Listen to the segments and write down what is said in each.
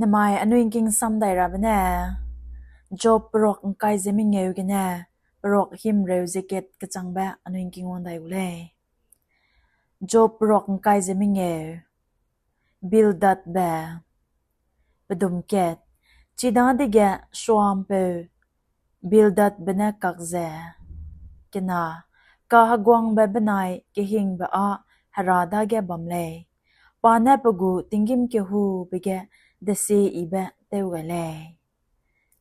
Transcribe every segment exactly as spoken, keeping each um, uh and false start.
Nemai anui ’ngking sam dai rabe ne, Job peruak ’ngkai ze mengeu gene, peruak himreu ze kat kechangbe anui ’ngking wang dai gu lei. Job peruak ’ngkai ze mengeu, Bildadbe, pedum kat, chidadege Shuampeu Bildadbe ne kak ze, kena, kaheguangbe benai kehingbe â Hera dage bam lei, pa ne pe gu tinggîm kehube ge desieyibe tew gai lei.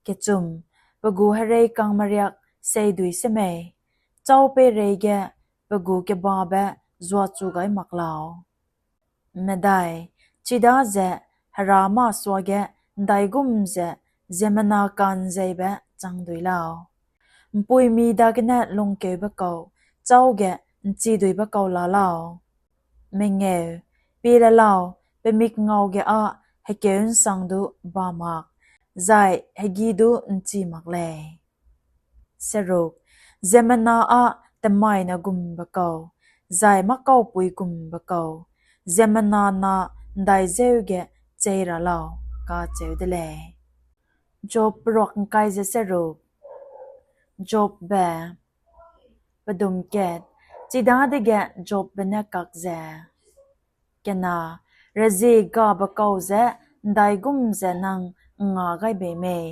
Kechum, pe gu hereikangme riak seidui semei, châu peireige pe gu kebabe zuachu gai mak lau. Medai, chidaze Hera masuage ’ndaigum ze ziemmena ka'nzeibe chang dui lau. ’Mpuimi dagene lungkeube kau, châu ge ’nchiduibe kau la lau. Mengeu, pie le lau, pe mikngau ge â hekeu ’nsang du ba mak, zai hegî du ’nchi mak lei. Seruk, ziemmena â temaine gumbe kau, zai mâkaupui gumbe kau, ziemmena na ’ndaizeu ge chei ra lau, kacheu de lei. Job peruak ’ngkai ze seruk, Jobbe, pedum kat, chidadege Jobbe ne kak ze, kena, rezie gabe kau ze ’ndaigum ze nang ’ngnga gai bei mei,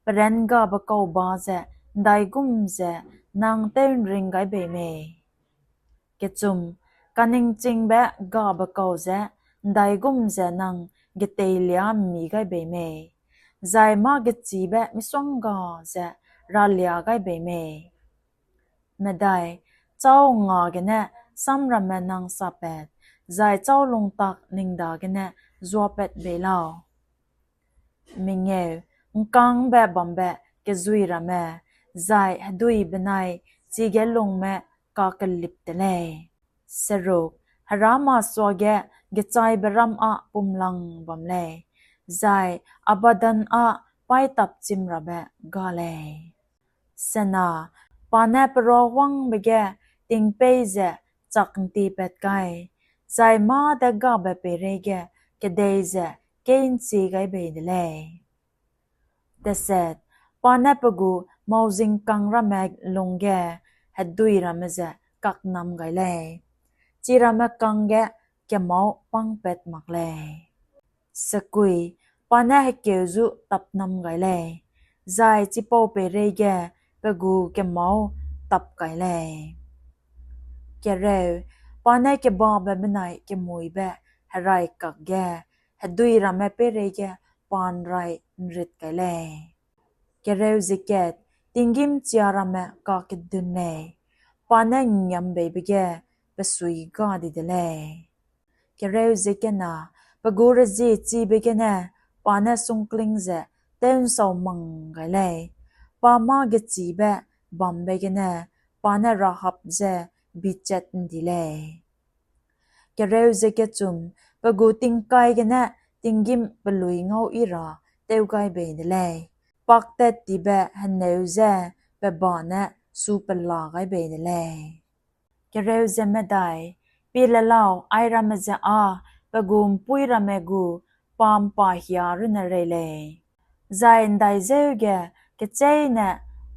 peran gabe kau ba ze ’ndaigum ze nang tew'nring gai bei mei. Kechum, kaningchingbe gabe kau ze ’ndaigum ze nang geteilia ’mmi gai bei mei, zai mâ gechîbe misongga ze ralia gai bei mei. Medai, châu nga gene samramme nang sapat, zai châu lungtak ning dagene zuapat bei lau. Mengeu, ’ngkangbe bambe kezui ramme, zai hedui benai chige lungme kakelip de lei. Seruk, Hera masuage gechaibe ram â pumlang bam lei, zai Abaddon â paîtap chim rabe ga lei. Sena, pa ne peruahuangbe ge tingpeî ze chak ’ntipat kai, zai mâ de gabe peireige kedei ze keî'nchi gai bei de lei. Teset, pa ne pe gu mauzingkang ramme lungge hedui ramme ze kaknam gai lei, chiramme kangge kemâu pângpat mak lei. Sekui, pa ne hekeu zu tapnam gai lei, zai chipau peireige pe gu kemâu tap kai lei. Kereu, pa ne kebabe benai kemuîbe herai kakge hedui ramme peireige pa ’nrai ’nrit kai lei. Kereu ze kat, tinggîm chia ramme kakedun lei, pa ne ’ngngiambeibe ge pe sui ga di de lei. Kereu ze kena, pe gu reziechibe gene pa ne sungkling ze tew'nsau mang gai lei, pa mâ gechîbe bambe gene pa ne Rahab je bichat ’ndi lei. Kereu ze kechum, pe gu tingkai gene tinggîm pelui ngau yi ra tew gai bei de lei, paktat tibe heneu je pe ba ne su pela gai bei de lei. Kereu ze medai, pie le lau, airamme ze â pe gu ’mpuî ramme gu pa ’mpahia runne rei lei, zai ’ndaizeu ge kecheîne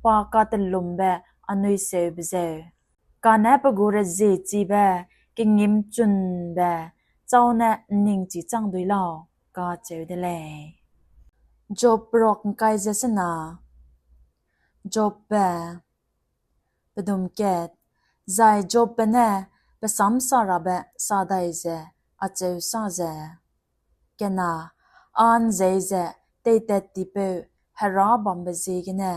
pa katelumbe anui seube zeu, kane pe gu reziechibe kengîmchunbe châu ne ’nningchi chang dui lau, kacheu de lei. Job peruak ’ngkai ze sena, Jobbe, pedum kat, zai Jobbe ne pe samsa rabe sa dai ze acheu sa ze, kena, â ’nzei ze teitat tipeu Hera bambe ziegene,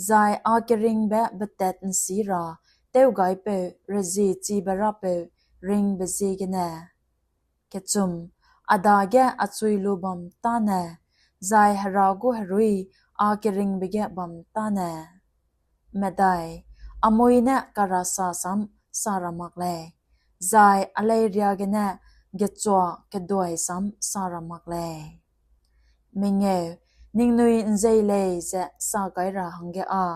zai a keringbe betat ’nsi ra tewgaipeu reziechibe rapeu ringbe ziegene, kechum, a dage achui lu bam tâne, zai Hera gu herui a keringbe ge bam tâne. Medai, a mui ne karasa sam sa ra mak lei, zai a leiria gene gechua keduai sam sa ra mak lei. Mengeu, ningnui ’nzei lei ze sa gai ra hangge â,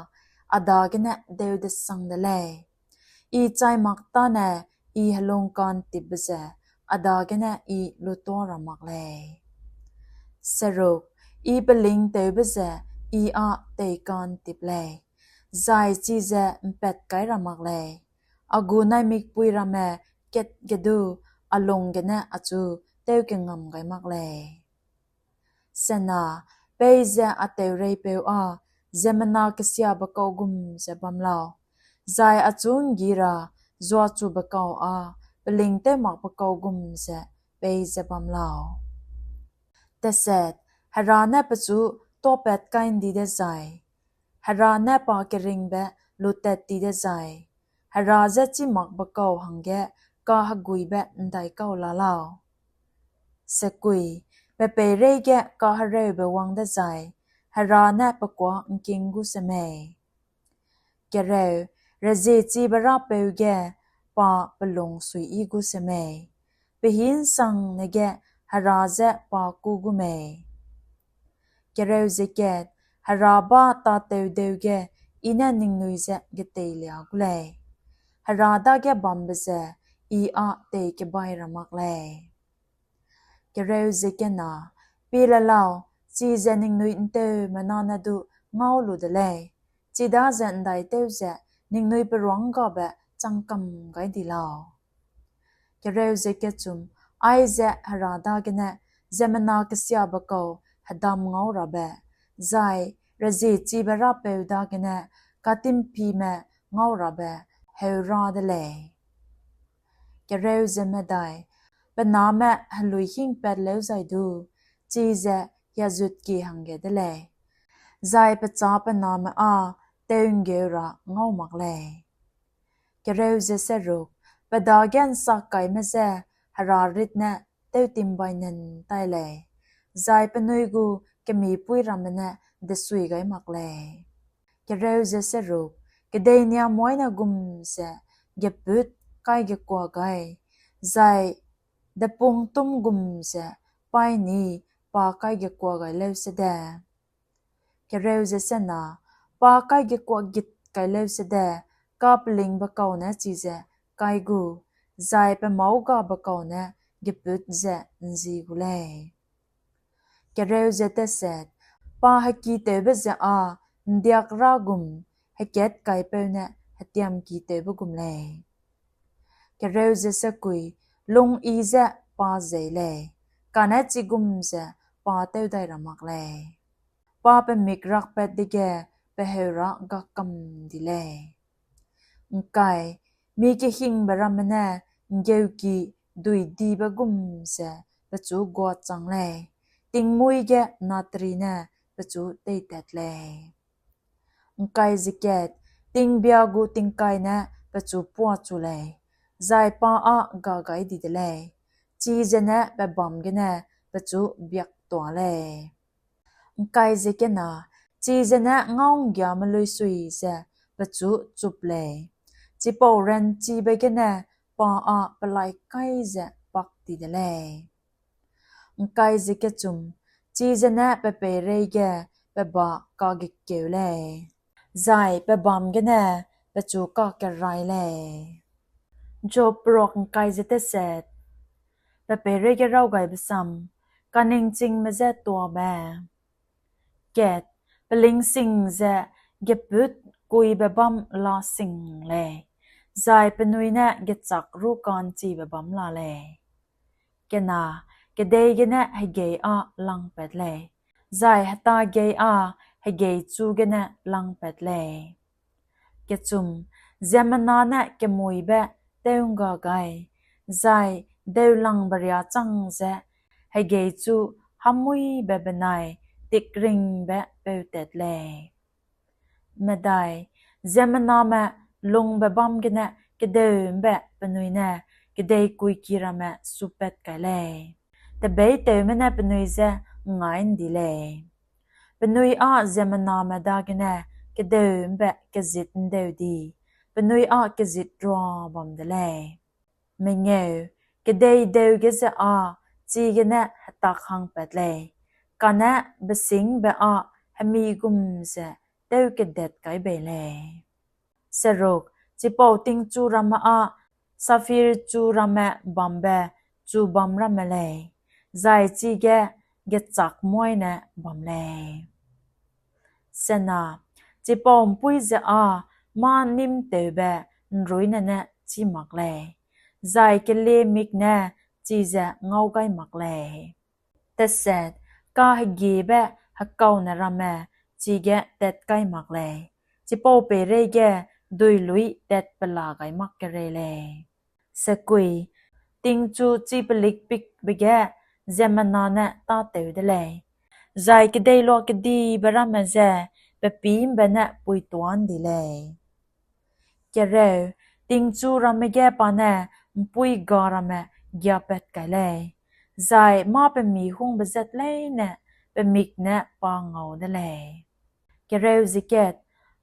a dagene deu-desang de lei. I chai mak tâne, I helungka'ntipbe ze a dagene I lutua ra mak lei. Seruk, I pelingtewbe ze I â teika'ntip lei, zai chize ’mpat kai ra mak lei; a gu naimikpui ramme kat ge du a lung gene achu tewkengam gai mak lei. Sena, peize a teureipeu â ziemmena kesiabe kau gum ze bam lau, zai achu ’nggi ra zuachube kau â pelingtewmakbe kau gum ze peize bam lau. Teset, Hera ne pechu tuâpat kai ’ndi dezai, Hera ne pa keringbe lutat ti dezai, Hera je chîmakbe kau hangge kaheguibe ’ndaikau la lau. Sekui, pe peireige kahereube wang dezai, Hera ne pe kuâ ’ngking gu semei. Kereu, reziechibe Rapeu ge pa pe lung suiyi gu semei, pe hî ’nsangne ge Hera je pa kû gu mei. Kereu ze kat, Hera bâ tâtew deu ge I ne ningnui je geteilia gu lei; Hera dage bambe ze I â teikebai ra mak lei. Kereu ze kena, pie le lau, chize ningnui ’nteumena ne du ngau lu de lei, chidaze ’ndaitew ze ningnui peruanggabe chang kam gai di lau. Kereu ze kechum, aize Hera dagene ziemmena kesiabe kau hedam ngau rabe, zai reziechibe Rapeu dagene katimpime ngau rabe heurâ de lei. Kereu ze medai, pe name heluî hingpat lêuzai du, chize hiazutkie hangge de lei, zai pe châ pe name â tew'nggeu ra ngau mak lei. Kereu ze seruk, pe dage ’nsak kaime je Hera ritne tewtimbai nen tai lei, zai penui gu kemîpui ramme ne desui gai mak lei. Kereu ze seruk, kedei niamoine gum ze gepût kai gekuâ gai, zai depungtûm gum ze paîni pa kai gekuâ gai lêusede. Kereu ze sena, pa kai gekuâ git kai lêusede, kapelingbe kau ne chize kai gu, zai pe mâugabe kau ne gepût ze ’nzi gu lei. Kereu ze teset, pa hekitewbe ze â ’ndiak ra gum, hekatkaipeu ne hetiamkitewbe gum lei. Kereu ze sekui, lungyi je pa jei lei, kane chigum ze pa tew dai ra mak lei; pa pe mik rakpat dege pe heurâ gakam di lei. ’Ngkai, mi kehingbe ramme ne ’nggeuki duidibe gum ze pechu guachang lei, tingmuî ge natri ne pechu teitat lei. ’Ngkai ze kat, tingbia gu tingkai ne pechu puachu lei, zai pa â ga gai di de lei, chizene pe bâm gene pechu biaktua lei. ’Ngkai ze kena, chizene ngau'nggiame luisui ze pechu chup lei, chipau ranchibe gene pa â pelai kai ze pak ti de lei. ’Ngkai ze kechum, chizene pe peireige pe ba kagekeu lei, zai pe bâm gene pechu kakerai lei. Job peruak ’ngkai ze teset, pe peireige raw gaibe sam, kaningchingme je tuabe. Kat, pelingsing ze gepût kuibe bâm la sing lei, zai penui ne gechâk rûka'nchibe bâm la lei. Kena, kedei gene hegei â langpat lei, zai hetagei â hegeichu gene langpat lei. Kechum, ziemmena ne kemuîbe tew'ngga gai, zai deulangbe riâ chang ze hegeichu hâmuîbe benai tikringbe peutat lei. Medai, ziemmename lungbe bâm gene kedeu ’mbe penui ne kedeikuiki ramme supat kai lei, tebeîtewme ne penui je ’ngngai ’ndi lei. Penui â ziemmename dagene kedeu ’mbe kezit ’ndeu di, penui â kezit rua bam de lei. Mengeu, kedei deu ge ze â chigene hetak hangpat lei, kane besîngbe â hemi gum ze tewkedat kai bei lei. Seruk, chipau tingchu ramme â saphir chu ramme bambe chu bâm ramme lei, zai chige gechâk muaine bam lei. Sena, chipau ’mpuî ze â mâ nîmtewbe ’nruine ne chî mak lei, zai keliemik ne chize ngau gai mak lei. Teset, kahegiebe hekaune ramme chige tat kai mak lei, chipau peireige duilui tat pela gai mak kerei lei. Sekui, tingchu chi pelikpikbe ge ziemmena ne tâtew de lei, zai kedeiloa kedibe ramme ze pe pî ’mbe ne puituâ ’ndi lei. Kereu, tingchu ramme ge pa ne ’mpuî ga ramme giapat kai lei, zai mâ pe mî hungbe zat leine pe mik ne pa ngau de lei. Kereu ze kat,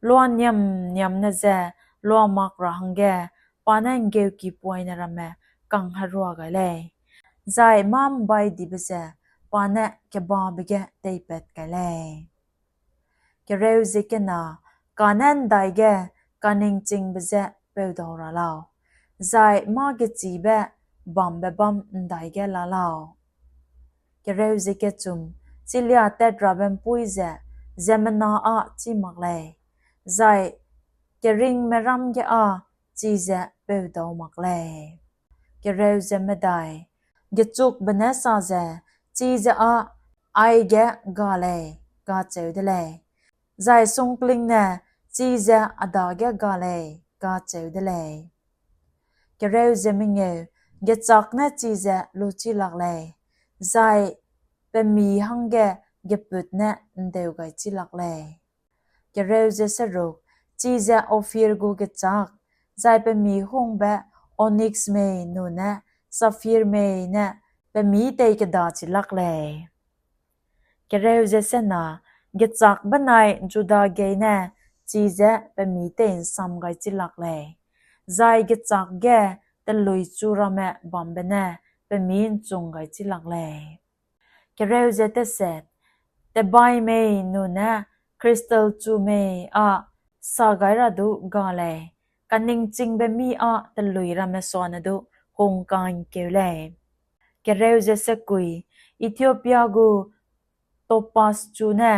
luaniam-niamne ze luamak ra hangge pa ne ’nggeuki poine ramme kangherua gai lei, zai mâ ’mbaidibe ze pa ne kebabe ge teipat kai lei. Kereu ze kena, kane ’ndaige kaningchingbe je peudau ra lau, zai mâ gechîbe bambe bâm ’ndaige la lau. Kereu ze kechum, chiliatat rabe ’mpuî ze ziemmena â chî mak lei, zai keringme ram ge â chize peudau mak lei. Kereu ze medai, gechukbe ne sa ze, chize â aige ga lei, kacheu de lei, zai sungklingne chize a dage ga lei, kacheu de lei. Kereu ze mengeu, gechâk ne chize luchi lak lei, zai pe mî hangge gepût ne ’ndeu gai chi lak lei. Kereu ze seruk, chize Ophir gu gechâk, zai pe mî hungbe onyx mei nune saphir mei ne pe mî tei keda chi lak lei. Kereu ze sena, gechâk benai Juda gei ne chize pe mî tei ’nsam gai chi lak lei, zai gechâk ge telui chu ramme bambe ne pe mî ’nchung gai chi lak lei. Kereu ze teset, tebai mei nune kristal chu mei â sa gai ra du ga lei, kaningchingbe mi â telui ramme suane du hungka'ngkeu lei. Kereu ze sekui, Ethiopia gu topas chu ne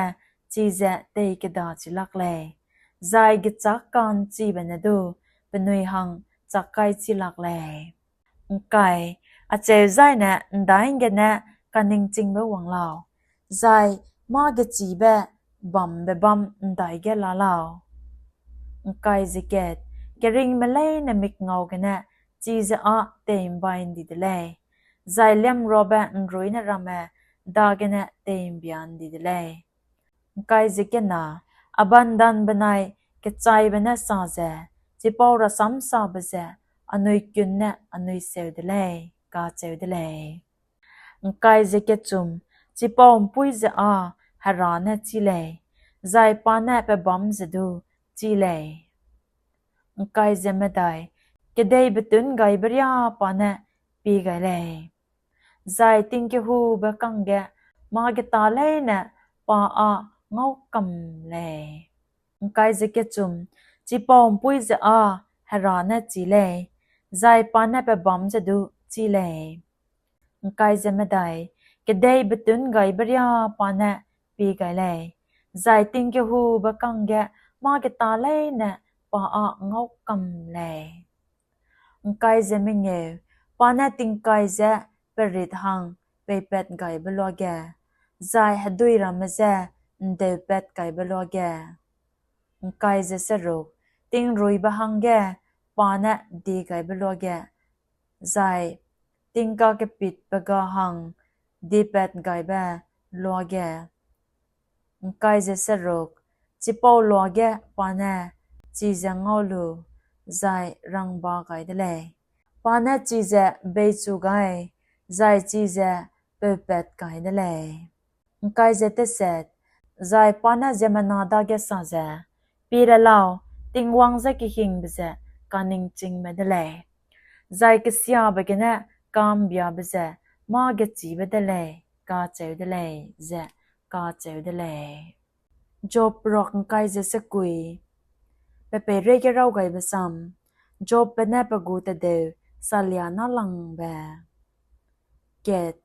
chize tei keda chi lak lei, zai gechâk ka'nchibe ne du penui hang chak kai chi lak lei. ’Ngkai, acheu zaine ’ndaigene kaningchingbe wang lau, zai mâ gechîbe bambe bâm ’ndaige la lau. ’Ngkai ze kat, keringme leine mikngau gene chize â tei'mbai ’ndi de lei, zai liamruabe ’nruine ramme dagene tei'mbia ’ndi de lei. ’Ngkai ze kena, a bandan benai kechaibe ne sa ze, chipau rasam sabe ze anui kun ne anui seu de lei, kacheu de lei. ’Ngkai ze kechum, chipau ’mpuî ze â Hera ne chî lei, zai pa ne pe bâm ze du chî lei. ’Ngkai ze medai, kedei betun gaibe riâ pa ne pie gai lei, zai tingkehube kangge mâ geta leine pa â ngau kam lei. ’Ngkai ze kechum, chipau ’mpuî ze â Hera ne chî lei, zai pa ne pe bâm ze du chî lei. ’Ngkai ze medai, kedei betun gaibe riâ pa ne pie gai lei, zai tingkehube kangge mâ geta leine pa â ngau kam lei. ’Ngkai ze mengeu, pa ne tingkai ze perit hang peipat gaibe luage, zai hedui ramme je ’ndeupat gaibe luage. ’Ngkai ze seruk, tingruibe hangge pa ne die gaibe luage, zai tingkakepitbe ga hang diepat gaibe luage. ’Ngkai ze seruk, chipau luage pa ne chize ngau lu, zai rangba gai de lei. Pa ne chize beichu gai, zai chize peupat gai de lei. ’Ngkai ze teset, zai pa ne ziemmena dage sa ze, Pie le lau, Tingwang je kehingbe ze kaningchingme de lei, zai kesiabe gene ka'mbiabe ze mâ gechîbe de lei, kacheu de lei, ze kacheu de lei. Job peruak ’ngkai ze sekui. Pe peireige raw gaibe sam, Jobbe ne pe gu tedeu salia nâlangbe. Kat,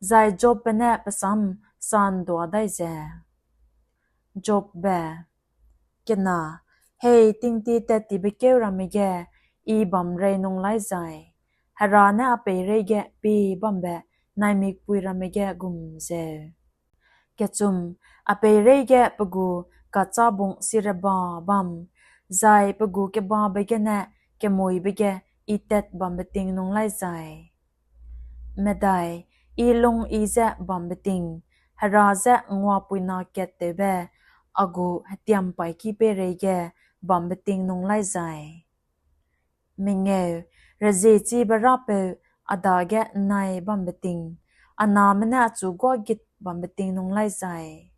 Zai Jobbe ne pe sam sa'ndua dai ze, Jobbe, kena, hei tingtie tat tibe kêu ramme ge I bamrei nung lai zai, Hera ne a peireige pie bambe naimikpui ramme ge gum zeu. Kechum, a peireige pe gu kachâbung sireba bam, zai pe gu kebabe gene kemuibe ge I tat bambe ting nung lai zai. Medai, I lung I ze bambe ting, Hera je nguapuina kattewbe, a gu hetiampaîki peireige bambe ting nung lai zai. Mengeu, reziechibe Rapeu a dage ’nnai bambe ting, a name ne achu guâgit bambe ting nung lai zai.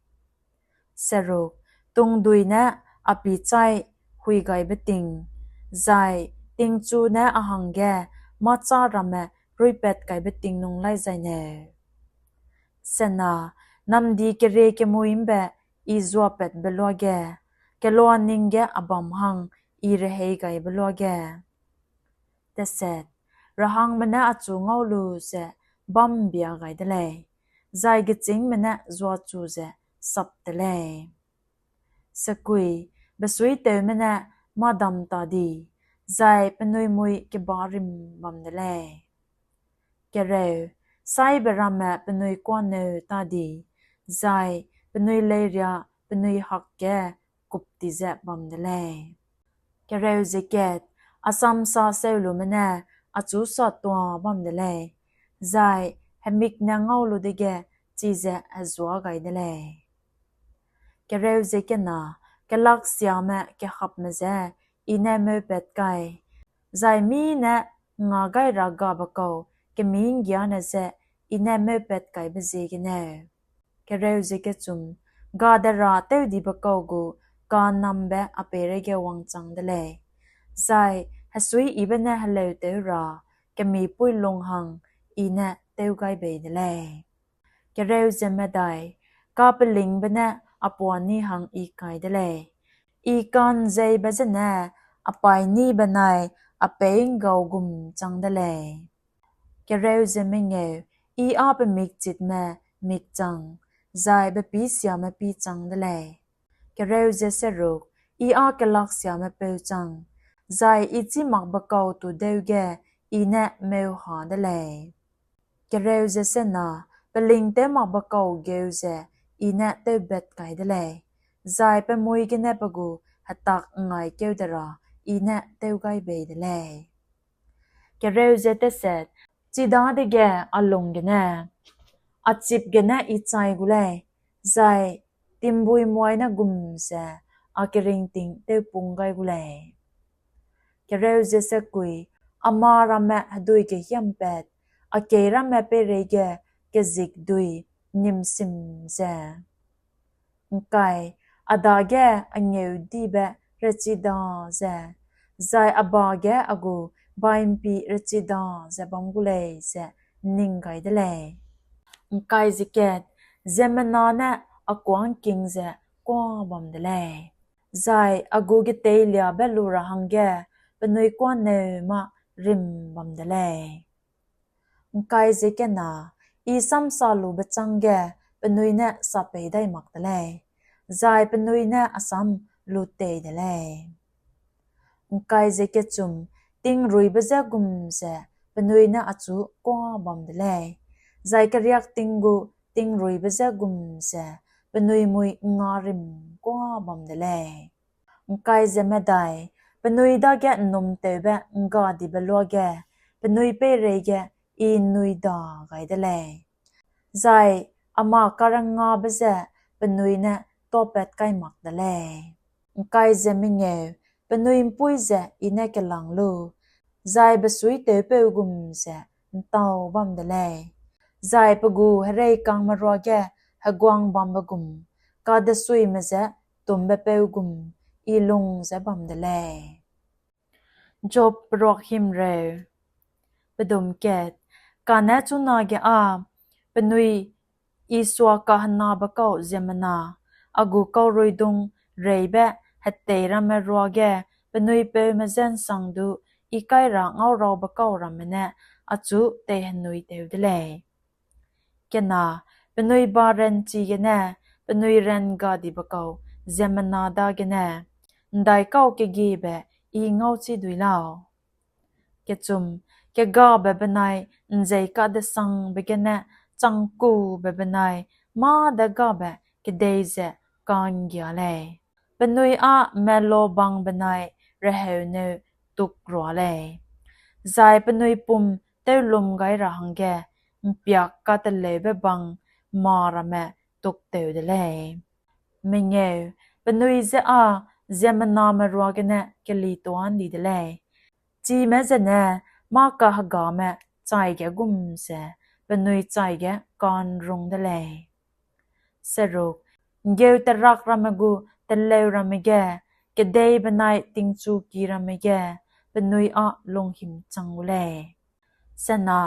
Seruk, tungdui ne a pichai huigaibe ting, zai tingchu ne a hangge mâchâ ramme ruipat kaibe ting nung lai zai neu. Sena, namdi kerie kemui ’mbe I zuapatbe luage, keloa ning ge a bam hang I rehei gaibe luage. Teset, rehangme ne achu ngau lu ze bâm ’mbia gai de lei, zai gechîngme ne zuachu ze sap te lei. Sekui, besuitewme ne mâdam ta di, zai penui mui kebârim bam de lei. Kereu, saibe ramme penui kuaneu ta di, zai penui leiria penui hak ge kup ti ze bam de lei. Kereu ze kat, a samsa seu lume ne achu satuâ bam de lei, zai hemik ne ngau lu dege chize hezua gai de lei. Kereu ze kena, kelaksiame kehapme je I ne meupat kai, zai mî ne nga gai ra gabe kau kemî ’nggiane je I ne meupat kaibe ziegeneu. Kereu ze kechum, gadera tewdibe kau gu ka'nnambe a peireige wangchang de lei, zai hesuiyibe ne heleutew ra kemîpui lung hang I ne tew gai bei de lei. Kereu ze medai, kapelingbe ne a puâni hang I kai de lei, I ka'nzeibe zene a paîni benai a peî ’nggau gum chang de lei. Kereu ze mengeu, I â pe mikchitme mikchang, zai pe pîsiame pîchang de lei. Kereu ze seruk, I â kelaksiame peuchang, zai I chîmakbe kau tu deu ge I ne meuha de lei. Kereu ze sena, peling tewmakbe kau geu ze I ne tewbat kai de lei, zai pe mui gene pe gu hetak ’ngngaîkeu de ra I ne tew gai bei de lei. Kereu ze teset, chidadege a lung gene, a chip gene I chai gu lei, zai timbuimuai ne gum ze a keringting tewpung gai gu lei. Kereu ze sekui, a mâ ramme hedui gehiampat, a kei ramme peireige kezikdui nimsim ze ’ngkai, a dage a ngeudibe rechida ze, zai a ba ge a gu bai'mpi rechida ze bam gu lei ze ’nning gai de lei. ’Ngkai ze kat, ziemmena ne a kuâ ’ngking ze kuâ bam de lei, zai a gu geteiliabe lu ra hangge penui kuâneu mâ rim bam de lei. ’Ngkai ze kena, I samsa lube chângge penui ne sa pei dai mak de lei, zai penui ne a sam lu tei de lei. ’Ngkai ze kechum, tingruibe je gum ze penui ne achu kuâ bam de lei, zai keriak ting gu tingruibe je gum ze penui mui ’ngngarim kuâ bam de lei. ’Ngkai ze medai, penui dage ’nnumtewbe ’nggadibe luage penui peireige I ’nnui da gai de lei, zai a mâ karengabe ze penui ne tuâpat kai mak de lei. ’Ngkai ze mengeu, penui ’mpuî ze I ne kelang lu, zai besuitewpeu gum ze ’ntau bam de lei, zai pe gu hereikangme ruage heguang bambe gum, kadesuime je tumbepeu gum I lung ze bam de lei. Job peruak himreu. Pedum kat, kane chunage â penui Isua kahenabe kau ziemmena, a gu kauruidung reibe hetei ramme ruage penui peume je ’nsangdu I kai ra ngauraube kau ramme ne achu teihenui tew de lei. Kena, penui ba ranchi gene penui ran gadibe kau ziemmena dagene ’ndaikau kegiebe I ngauchi dui lau. Kechum, kegabe benai ’njeikadesangbe gene changkube benai mâ de gabe kedei ze ka'nggia lei; penui â melobangbene reheu neu tukrua lei, zai penui pum tewlum gai ra hangge ’mpiak kateleube bang mâ ramme tuktew de lei. Mengeu, penui je â ziemmename ruagene kelituâ ’ndi de lei; chime zene mâ-kahegame chaige gum ze penui chaige ka'nrung de lei. Seruk, ’nggeuterak ramme gu teleu ramme ge, kedei benai tingchuki ramme ge penui â lunghimchang gu lei. Sena,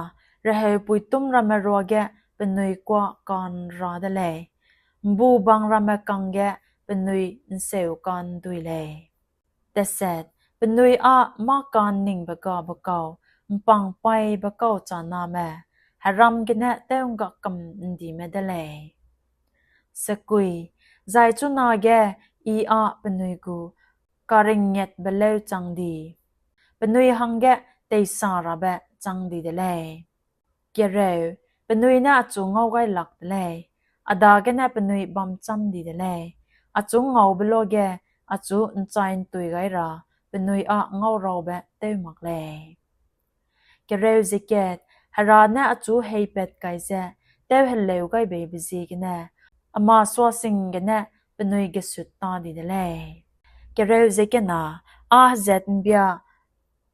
reheupuîtum ramme ruage penui kuâ ka'nra de lei, ’mbubang ramme kangge penui ’nseu ka'ndui lei. Teset, penui â mâ ka'nningbe gabe kau, ’mpangpaibe kau chaname, heram gene tew'ngga kam ’ndime de lei. Sekui, zai chunage I â penui gu karingniatbe leu chang di, penui hangge teisarabe chang di de lei. Kereu, penui ne achu ngaugailak de lei, a dagene penui bamchâm di de lei; achu ngaube luage achu ’nchai'ntui gai ra penui â ngauraube tew mak lei. Kereu ze kat, Hera ne achu heipat kai ze tewheleu gai beibe ziegene, a masuasing gene penui gesut ta di de lei. Kereu ze kena, â hezat ’mbia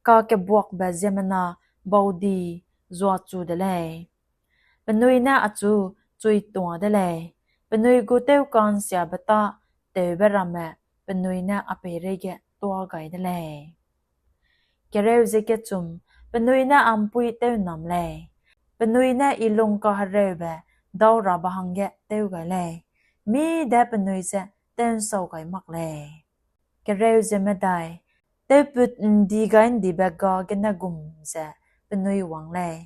kakebuakbe ziemmena baudi zuachu de lei; penui ne achu chuituâ de lei, penui gu tewka'nsiabe tâ tewbe ramme penui ne a peireige tuâ gai de lei. Kereu ze kechum, penui ne a ’mpuî tewnam lei, penui ne I lungkahereube daurabe hangge tew gai lei, mî de penui je tew'nsau gai mak lei. Kereu ze medai, tewput ’ndi gai ’ndibe ga gene gum ze penui wang lei,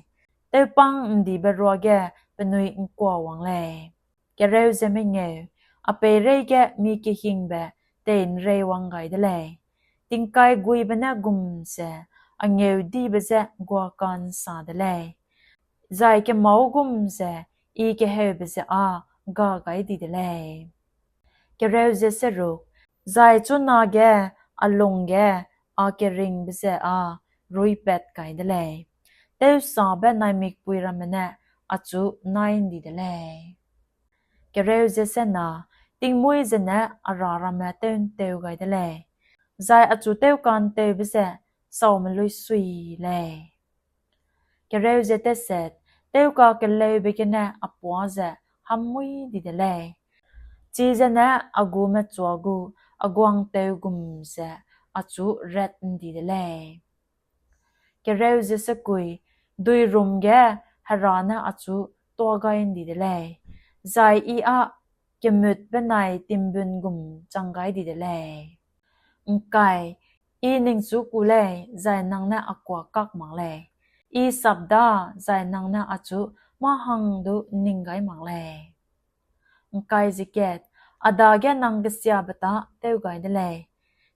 tewpâng ’ndibe ruage penui ’ngkuawang lei. Kereu ze mengeu, a peireige mi kehingbe tei'nreiwang gai de lei, tingkai guibe ne gum ze a ngeudibe je guaka'nsa de lei, zai kemâu gum ze I keheube ze â ga gai di de lei. Kereu ze seruk, zai chunage a lungge a keringbe ze â ruîpat kai de lei, tewsabe naimikpui ramme ne achu nai ’ndi de lei. Kereu ze sena, tingmuî zene a ra ramme tew'nteu gai de lei, zai achu tewka'ntewbe ze saume luisui lei. Kereu ze teset, tewkakeleube gene a puâ ze hammuî di de lei, chizene a gu mechua gu a guangtew gum ze achu rat ’ndi de lei. Kereu ze sekui, duirum ge Hera ne achu tuâ gai ’ndi de lei, zai I â kemut benai timbun gum chang gai di de lei. ’Ngkai, I ningchu ku lei, zai nang ne a kuâ kak mak lei; I sap da, zai nang ne achu mâ hang du ’nning gai mak lei. ’Ngkai ze kat, a dage nang kesiabe tâ tew gai de lei,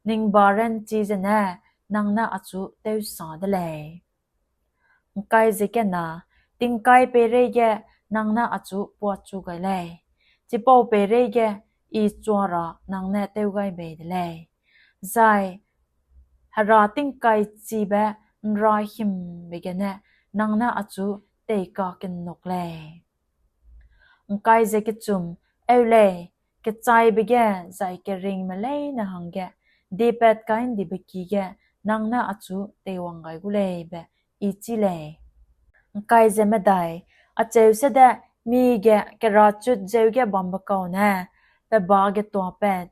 ning ba ranchi zene nang ne achu tewsa de lei. ’Ngkai ze kena, tingkai peireige nang ne achu puachu gai lei, chipau peireige I chua ra nang ne tew gai bei de lei, zai Hera tingkai chibe ’nrahimbe gene nang ne achu teika kenuk lei. ’Ngkai ze kechum, eu lei, kechaibe ge zai keringme leine hangge diepat kai ’ndibe ki ge nang ne achu teiwang gai gu lei be I chî lei. ’Ngkai ze medai, acheu sede mige kerachut zeu ge bambe kau ne pe ba getuapat,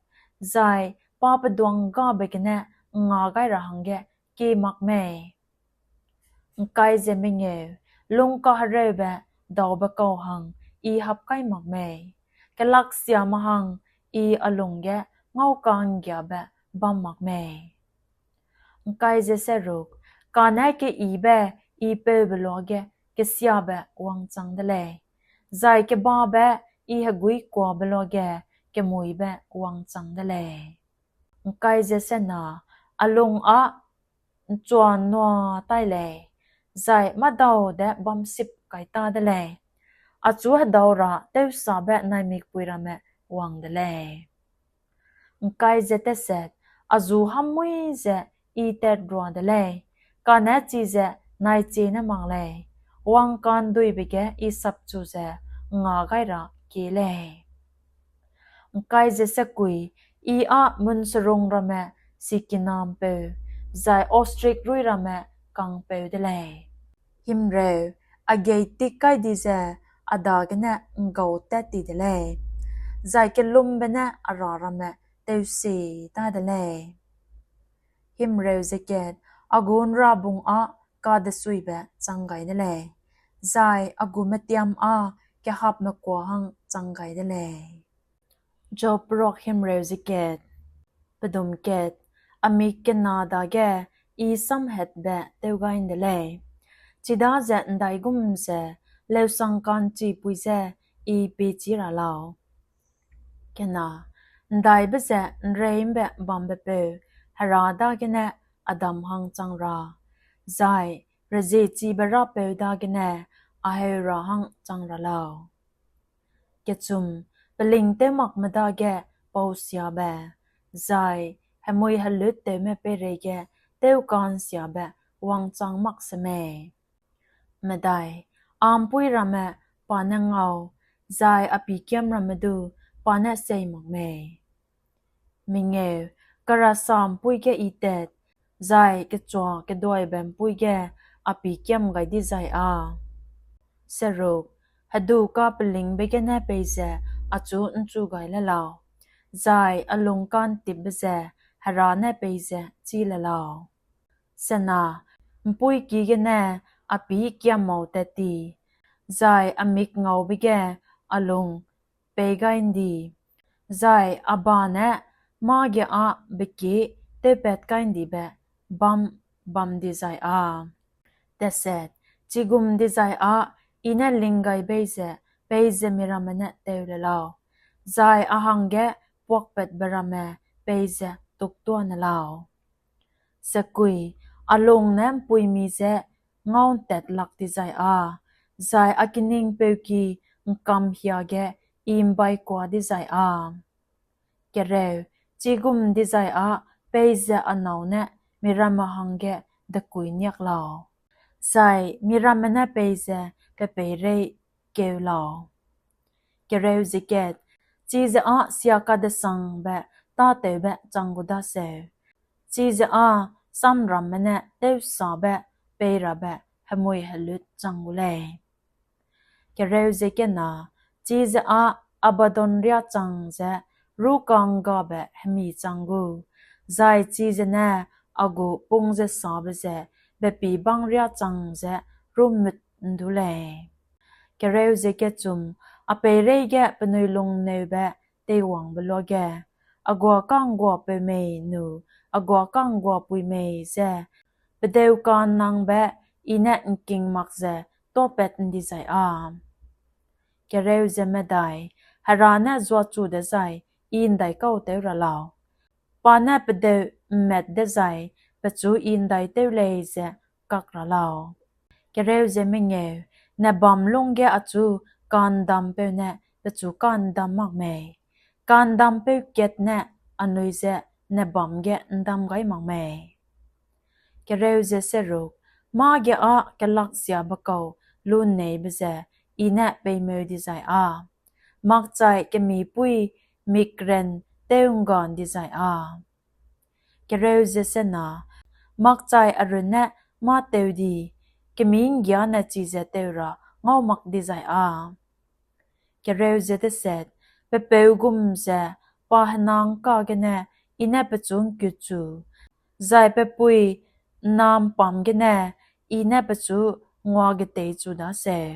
zai pa peduang gabe gene ’ngnga gai ra hangge kie mak mei? ’Ngkai ze mengeu, lungkahereube daube kau hang I hap kai mak mei? Kelaksiame hang I a lungge ngau ka'nggiabe bam mak mei? ’Ngkai ze seruk, kane keyibe I peube luage kesiabe wangchang de lei, zai kebabe I heguikuabe luage kemuibe wangchang de lei. ’Ngkai ze sena, a lung â ’nchuanua tai lei, zai mâdau de bamsip kai ta de lei; achu hedau ra tewsabe naimikpui ramme wang de lei. ’Ngkai ze teset, a zu hâmmuî ze I tatrua de lei, kane chize naichie ne mak lei; wangka'nduibe ge I sapchu ze ’ngngâ gai ra kie lei. ’Ngkai ze sekui, I â munserung ramme sikina'mpeu, zai ostrich ruî ramme kangpeu de lei. Himreu, a gei tik kai di ze a dagene ’nggau tat ti de lei, zai kellumbe ne a ra ramme tewsie ta de lei. Himreu ze kat, a gu ’nrabung â kadesuibe chang gai de lei, zai a gu metiam â kehapmekua hang chang gai de lei. Job peruak himreu ze kat, pedum kat, a mik kena dage I samhatbe tew gai ’nde lei; chidaze ’ndaigum ze leusang ka'nchipui je I piechî ra lau? Kena, ’ndaibe ze ’nrei'mbe bambepeu Hera dagene Adam hang chang ra, zai reziechibe Rapeu dagene a heu ra hang chang ra lau. Kechum, peling tewmakme dage pausiabe, zai hemui heluttewme peireige tewka'nsiabe wangchang mak semei? Medai, â ’mpuî ramme pa ne ngau, zai a pîkiam ramme du pa ne sei mak mei? Mengeu, karasa ’mpuî ge I tat, zai kechua keduaibe ’mpuî ge a pîkiam gai dizai â. Seruk, hedu kapelingbe gene peize achu ’nchu gai le lau, zai a lung ka'ntipbe ze Hera ne peize chî le lau. Sena, ’mpuîki gene a pî kiammau tat ti, zai a mik ngaube ge a lung pei gai ’ndi, zai a ba ne mâ ge â bekie tewpat kai ’ndibe bâm bam dizai â. Teset, chigum dizai â I ne ling gai bei ze peize miramme ne tew le lau, zai a hangge puakpatbe ramme peize tuktua ne lau. Sekui, a lung ne ’mpuimi je ngau ’ntat lak dizai â, zai a kiningpeuki ’ngkam hiage I ’mbaikua dizai â. Kereu, chigum dizai â peize a nâu ne miramme hangge dekui niak lau, zai miramme ne peize pe peirei keu lau. Kereu ze kat, chize â siakadesangbe tâtewbe chang gu daseu, chize â samramme ne tewsabe pei rabe hemui helut chang gu lei. Kereu ze kena, chize â Abaddon riâ chang ze rûka'nggabe hemi chang gu, zai chize ne a gu pung ze sabe ze bepîbang riâ chang ze rûmut ’ndu lei. Kereu ze kechum, a peireige penui lungneube teiwangbe luage, a guâ ka'ngguapeu mei nu, a guâ ka'ngguapui mei ze, pedeu ka'nnangbe I ne ’ngking mak ze tuâpat ’ndizai â. Kereu ze medai, Hera ne zuachu dezai I ’ndaikau tew ra lau, pa ne pedeu ’mmat dezai pechu I ’ndaitew lei ze kak ra lau. Kereu ze mengeu, nebâm lungge achu ka'ndampeu ne pechu ka'ndam mak mei? Ka'ndampeu kat ne anui je nebâm ge ’ndam gai mak mei? Kereu ze seruk, mâ ge â kelaksiabe kau lunneibe ze I ne peimeu dizai â, makchai kemipuî mikren tew'ngga ’ndizai â. Kereu ze sena, makchai a runne mâ tew di, kemî ’nggiane chize tew ra ngau mak dizai â. Kereu ze deset, pe peu gum ze pa hena'ngka gene I ne pechu ’ngkutchu, zai pe pui ’nna ’mpam gene I ne pechu nguageteichu daseu.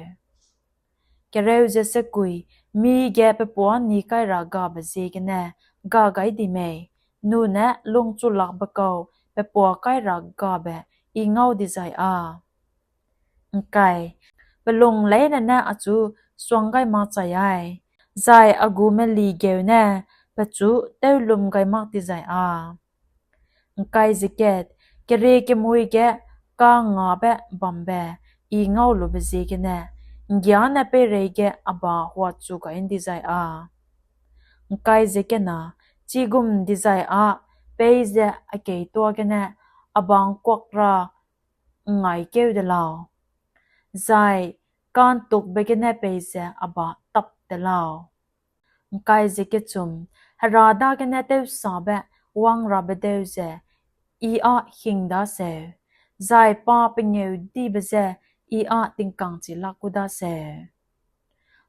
Kereu ze sekui, mige pe puâ ’nni kai ra gabe ziegene ga gai di mei, nune lungchulakbe kau pe puâ kai ra gabe I ngau dizai â. ’Ngkai, pe lung leine ne achu suang gai mak chai ai, zai a gu meli geu ne pechu tewlum gai mak dizai â. ’Ngkai ze kat, kerie kemui ge ka'ngngâbe bambe I ngaulube ziegene, ’nggiâne peireige a ba huachu gai ’ndizai â. ’Ngkai ze kena, chigum dizai â peize a keîtoa gene a ba ’ngkuak ra ’ngngaîkeu de lau, zai ka'ntukbe gene peize a ba tap de lau. ’Ngkai ze kechum, Hera dagene tewsabe wangrabe deu ze I â hing daseu, zai pa pengêudibe je I â tingkangchi lak gu daseu.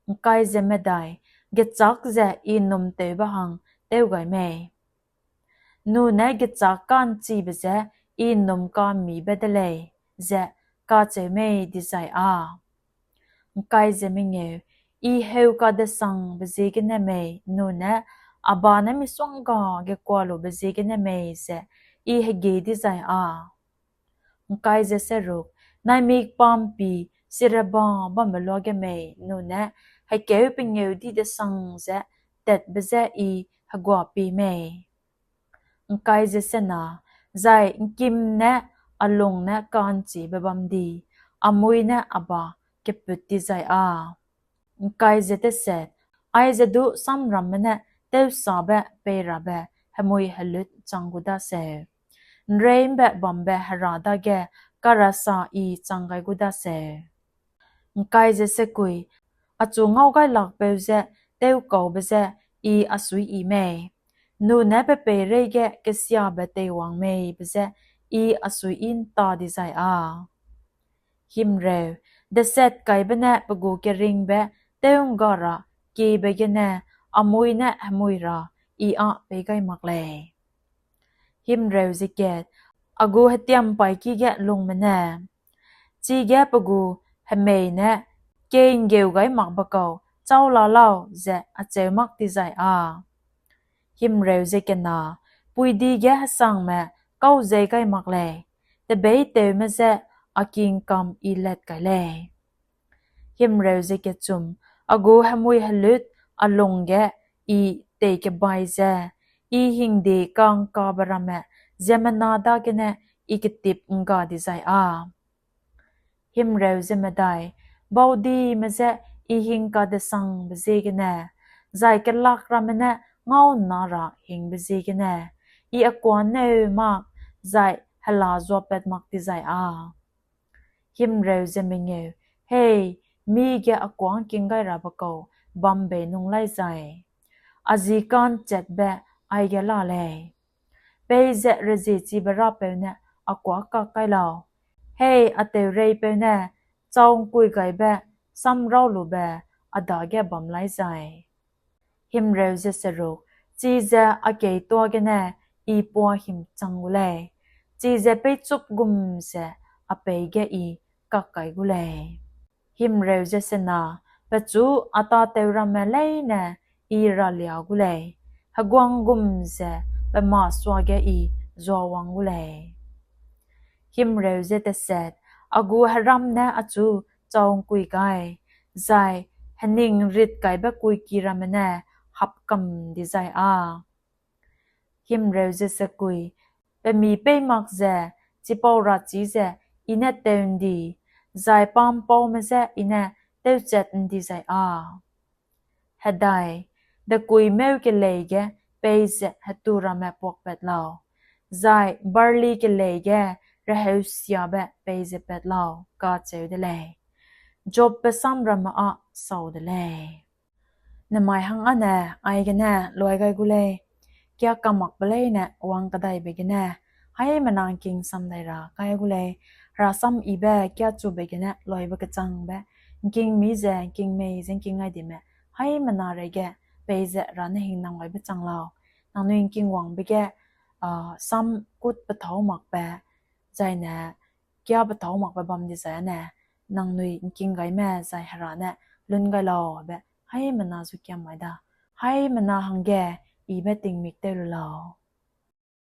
’Ngkai ze medai, gechâk ze I ’nnumtewbe hang tew gai mei? Nune gechâk ka'nchibe je I ’nnum ka'mmibe de lei, ze kacheu mei dizai â. ’Ngkai ze mengeu, I heu kadesangbe ziegene mei, nune a ba ne misongga gekualube ziegene mei ze I hegî dizai â. ’Ngkai ze seruk, naimik pa'mpi sireba bambe luage mei, nune hekêu pengêudi desang ze tatbe je I heguapie mei? ’Ngkai ze sena, zai ’ngkim ne a lung ne ka'nchibe bam di, a mui ne a ba keput dizai â. ’Ngkai ze teset, aize du samramme ne tewsabe peirabe hemui helut chang gu daseu, ’nrei ’mbe bambe Hera dage karasa I chang gai gu daseu. ’Ngkai ze sekui, achu ngaugailakpeu je tewkaube je I a suiyi mei? Nune pe peireige kesiabe teiwang mei be je I a suiyi ’nta dizai â. Himreu, deset kaibe ne pe gu keringbe tew'ngga ra kiebe gene a mui ne hemui ra I â pei gai mak lei. Himreu ze kat, a gu hetiampaîki ge lungme ne, chige pe gu hemei ne kei'nggeu gai makbe kau châu la lau ze acheu mak dizai â. Himreu ze kena, puidi ge hesangme kau zei gai mak lei, tebeîtewme je a kingkam I lat kai lei. Himreu ze kechum, a gu hemui helut a lung ge I teikebai ze, I hingde ka'ngkabe ramme ziemmena dagene I ketip ’ngga dizai â. Himreu ze medai, baudime je I hing kadesangbe ziegene, zai kelak ramme ne ngau ’nna ra hingbe ziegene, I a kuâ ’nneu mak, zai hela zuapat mak dizai â. Himreu ze mengeu, hei, mige a kuâ ’ngking gai rabe kau bam bei nung lai zai, a ji ka'nchetbe aige la lei. Peize reziechibe Rapeu ne a kuâ kak kai lau, hei, a teureipeu ne châu ’ngkuigaibe samraulube a dage bam lai zai. Himreu ze seruk, chize a keîtoa gene I puâ himchang gu lei, chize peichuk gum ze a peî ge I kak kai gu lei. Himreu ze sena, pechu a tâtew ramme leine I ralia gu lei, heguang gum ze pe masuage I zuawang gu lei. Himreu ze teset, a gu heram ne achu châu ’ngkui gai, zai hening rit kaibe kuiki ramme ne hap kam dizai â. Himreu ze sekui, pe mi pei mak ze chipau rachî ze I ne teu ’ndi, zai pa'mpaume je I ne tewchat ’ndizai â. Hedai, dekui mêu kelei ge peize hetu ramme puakpat lau, zai barli kelei ge reheusiabe peize pat lau, kacheu de lei. Jobbe sam ramme â sau de lei. Nemai hang âne aigene luai gai gu lei, kia kamakbe leine wang kadaibe gene, haimena ’ngking sam dai ra kai gu lei, herasam yibe kia chube gene luaibe kechangbe, ’ngkingmi ze ’ngkingmei ze ’ngking gai dime, haimena reige peize Hera ne hingnam gaibe chang lau. Nangnui ’ngkingwangbe ge, ah, sam kut pethâu makbe, zaine kia pethâu makbe bam dizai âne, nangnui ’ngking gaime zai Hera ne lun gai laube haimena zu kiam mai da. Haimena hangge yibe tingmik tew lu lau.